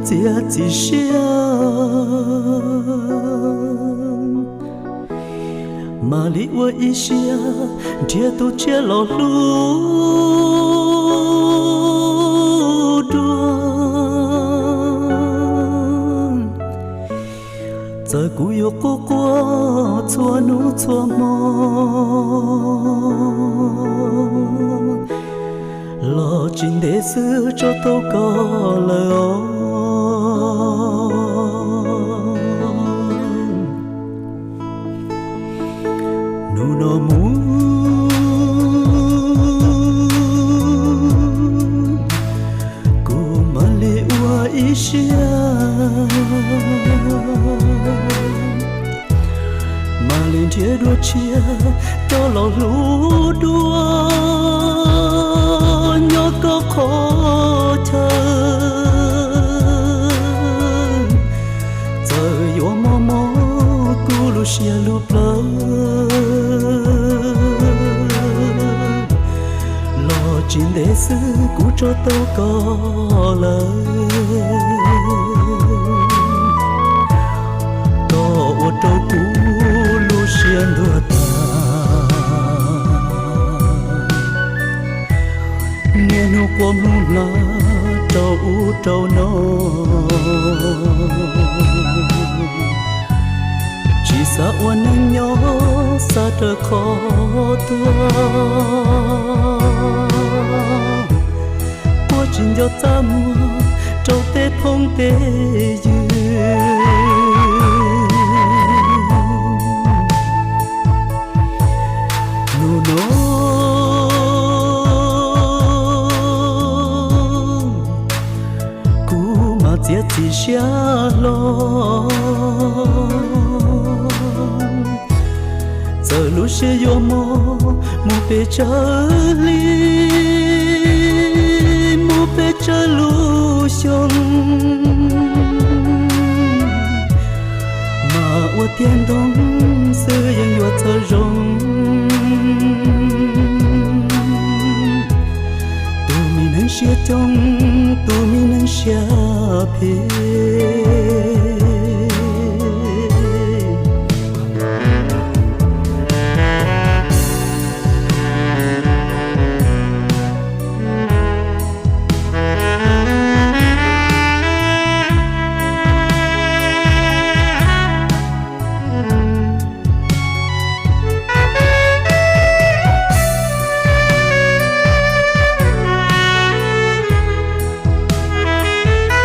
txiav txim siab, mam li ua ib siab nrhiav tus tshiab los hlub dua. Txawm kuv yuav quaj quaj txhua hnub txhua hmo, los tsis ntev xwb tso tau koj lawm os. Hnub no mus, kuv mam li ua ib siab, mam li nrhiav dua tshiab coj los hlub dua nyob koj qhov chaw. Txawm yuav mob mob kuv lub siab lub plawv, los tsis ntev xwb kuv tso tau koj lawm. Koj ua rau kuv lub siab ntuag tag, niaj hnub quaj hnub hnav rau ub rau no. Tsis xav ua neej nyob xav raws qhov tuag, puab tsis nco txaj muag rau tej phooj tej ywg. Hnub no kuv mam txiav txim siab hlo, txawm lub siab yuav mob mus pes tsawg hli, mus pes tsawg lub xyoo, mas ua tiag ntoo xwb yeej yuav txawj zoo. Tus me neeg siab coob, tus me neeg siab phem,